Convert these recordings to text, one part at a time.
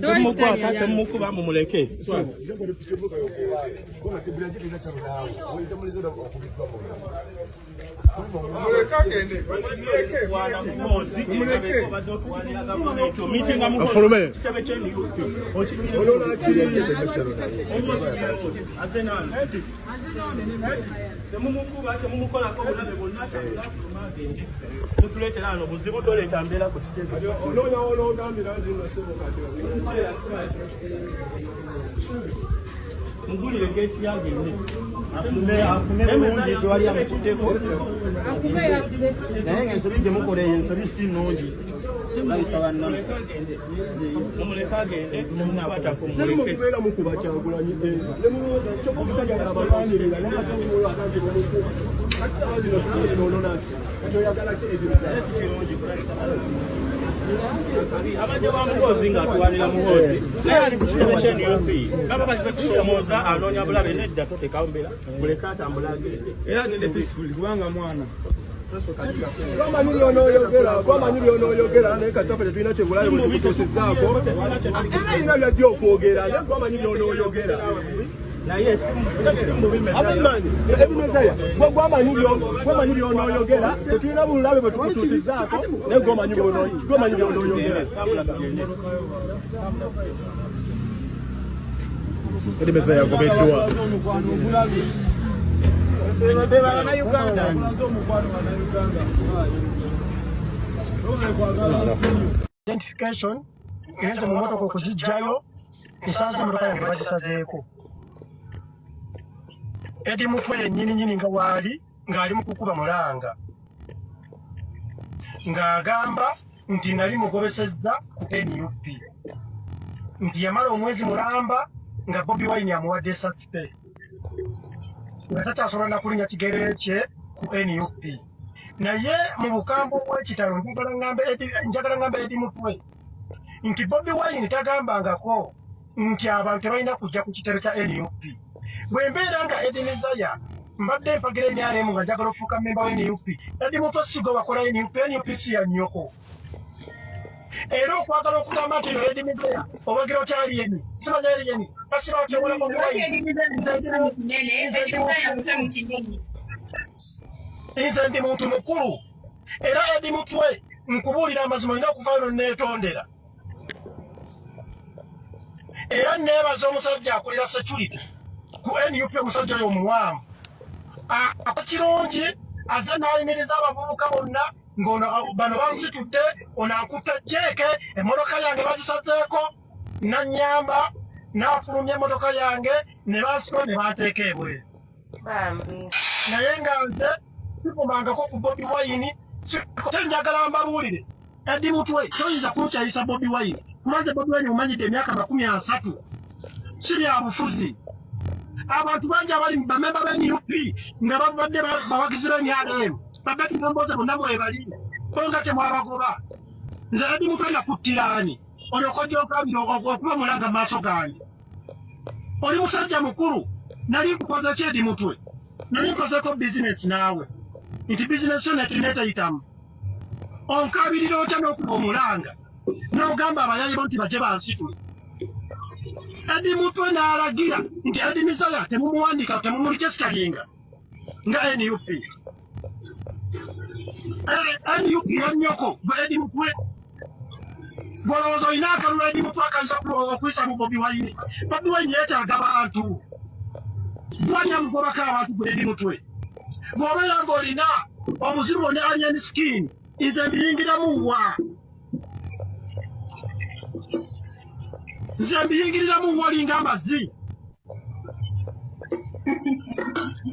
Temukwata, temumukuba, mumuleke. Afulume. Temumukuba, temumukolako bulabe bwonna. Tutuleetera ano buzibu, toleeta mbeera ku kitebe. Mugulire geeti yagende. Afume, afume bulungi, tewali amukutteko, naye nga ensobi gye mukola eyo ensobi si nnungi kulabisa bannammwe. Mumuleke agende, temukwatako, mumuleke. Mubeera mukuba Kyagulanyi, kyokka omusajja abalwanirira, naye ate olwo ate mumukuba. Kati sawa zino, sawa zino onona ki? Kati oyagala ki ebyo? Naye si kirungi kulabisa bannammwe. Abadde wa Muhoozi ng'atwanira Muhoozi, naye ali ku kitebe kye NUP. Baba bazize kusoomooza, anoonya bulabe. Nedda, toteekawo mbeera, muleke atambule agende, era agende peacefully kubanga mwana. Twamanyi byonooyogera, twamanyi byonooyogera, naye kasafe tetulina kyebulabe bwe tukutuusizzaako, era erina byajja okwogera, naye twamanyi byonooyogera. Naye si mubi. Abamanyi ebimezaya, gwe gwamanyi byonooyogera, tetulina bulabe bwe tukutuusizzaako, naye gwamanyi byonooyogera. Eddie Mezaya yagobeddwa. Bannayuganda. Identification ngenze mu motoka okuzijjayo, nsanze emotoka yange bagisazeeko. Eddie Mutwe yennyini nyini nga waali ng'ali mu kukuba mulanga ng'agamba nti nali mugobesezza ku NUP, nti yamala omwezi mulamba nga Bobi Wine amuwadde saspe, nga takyasobola nakulinya kigere kye ku NUP. Naye mu bukambwe obw'ekitalo, njagala ngambe Eddie Mutwe nti Bobi Wine tagambangako nti abantu tebalina kujja ku kitebe kya NUP. Bwe mbeera nga Eddie Mezaya mbadde mpagira NRM nga njagala okufuuka memba wa NUP, Eddie Mutwe sigo wakola NUP, NUP si ya nnyoko. Era okwagala okugamba nti no Eddie Mezaya owagira otya Alien, simanya Alien basiba batyobola Bobi Wine. Nze ndi muntu mukulu, era Eddie Mutwe nkubuulira amazima, olina okuvayo noneetondera. Era neebaza omusajja akulira security ku NUP, omusajja oyo omuwanvu ate kirungi, aze n'ayimiriza abavubuka bonna ng'ono bano bansitudde, ono akutta jeeke, emmotoka yange bagisazeeko, nanyamba n'afulumya emmotoka yange ne bansiba ne banteeka ebweru. Naye nga nze sikumangako ku Bobi Wine. Te njagala mbabuulire, Eddie Mutwe toyinza kunkyayisa Bobi Wine, kuba nze Bobi Wine omanyidde emyaka 30, si bya bufuzi. Abantu bangi abali bamemba ba NUP nga babadde bawagizi ba NRM, babeti nomboze bonna mwebali, bo nga temwabagoba. Nze Eddie Mutwe nakuttiraani olyoka ojja okabira okuba mulanga maaso gange? Oli musajja mukulu, nali nkukoze ki Eddie Mutwe? Nali nkozeko bizinesi naawe nti bizinesi yo neteyitamu? Onkabirira otya n'okuba omulanga n'ogamba abayayi bo nti bajje bansitule? Eddie Mutwe n'alagira nti Eddie Mezaya temumuwandiika, temumuregisteringa nga NUP. NUP ya nnyoko gwe Eddie Mutwe? Bw'olowooza olina akalulu, Eddie Mutwe, akayinza okuyisa mu Bobi Wine? Bobi Wine yeetaaga bantu, lwaki amugobako abantu gwe Eddie Mutwe? Bw'obeera ng'olina obuzibu ne Alien Skin, nze mbiyingiramu wa? Nze mbiyingiriramu wa? Olinga amazi,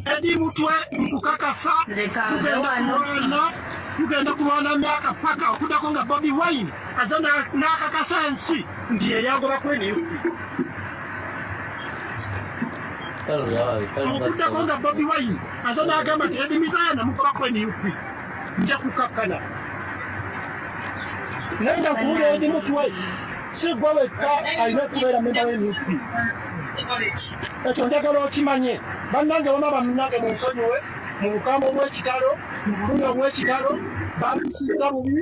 Eddie Mutwe, nkukakasa tugenda kulwana, tugenda kulwana myaka paka okuddako nga Bobi Wine aze n'akakasa ensi nti yeyagobako NUP. Okuddako nga Bobi Wine aze n'agamba nti Eddie Mezaya namugobako NUP, nja kukakkana. Naye nga nkuwulira, Eddie Mutwe, si gwe wekka alina okubeera memba wa NUP, ekyo njagala okimanye. Bannange, bama bannange, munsonyiwe mu bukambwe obw'ekitalo, mu bulumi obw'ekitalo. Bampisiza bubi,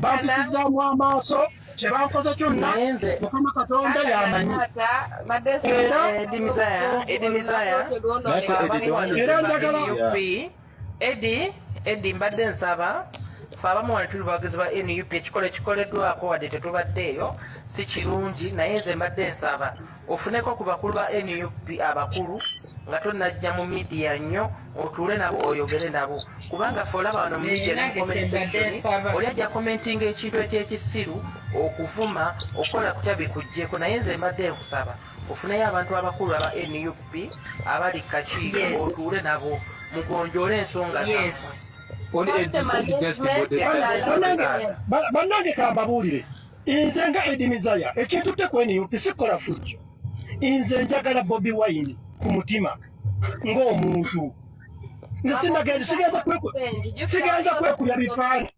bampisizaamu amaaso. Kyebankoze kyonna Naye nze Mukama Katonda yamanyi. Era Eddie Mizaya, Eddie Mizaya, era njagala NUP, Eddie, Eddie mbadde nsaba ffe abamu wano tuli bawagizi ba NUP, ekikola ekikoleddwako wadde tetubaddeeyo si kirungi, naye nze mbadde nsaba ofuneko ku bakulu ba NUP abakulu nga tonnajja mu midiya nnyo, otuule nabo oyogere nabo, kubanga ffe olaba wano mu media ne mu Nange comment kyembadde section nsaba. oli ajja commentinga ekintu ekyekisiru, okuvuma, okukola kutya bikuggyeko. Naye nze mbadde nkusaba ofuneyo abantu abakulu aba NUP abali kakiiko, otuule nabo mugonjoole ensonga zammwe. Bannange, kambabuulire, nze nga Eddie Mizaya ekintutte ku NUP sikola fujjo. Nze njagala Bobi Wine ku mutima ng'omuntu. Nze sinagenda, sigenza kwekubya bifaananyi.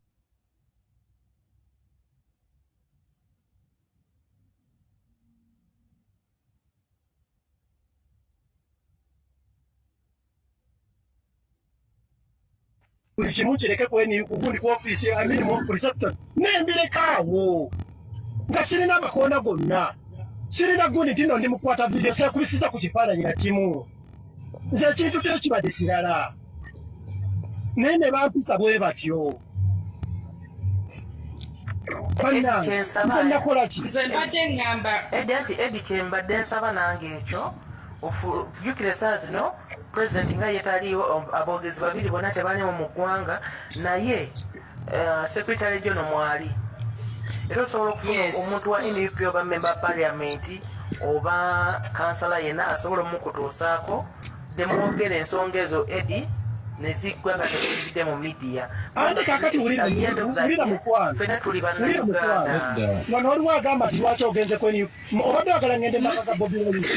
Buli kimu kireke kweni kugundi ku ofiisi amini ku reception nembireka awo nga sirina amakoona gonna, sirina gundi nti nno ndi mukwata video, seekubisiza ku kifaananyi na kimu. Nze ekintu tekibadde kirala, naye ne bampisa bwe batyo. Bannange, Kyensaba nze nakola ki? Nze mbadde ŋŋamba Eddie, anti Eddie, kyembadde nsaba nange ekyo, jjukira essaawa zino pulezidenti nga ye taliiwo, aboogezi babiri bonna tebalimu mu ggwanga, naye secretary general mwali, era osobola okufuna omuntu wa NUP oba member parliament oba kansala yenna asobola omukutuusaako nemwogera ensonga ezo, Eddie, neziggwa nga tetuyingidde mu media. Ate kakati wulira, wulira mukwano. Ffenna tuli Wulira mukwano. bannayuganda. Wano waliwo agamba nti lwaki ogenze kweni, obadde oyagala ngende maka ga Bobi Wine.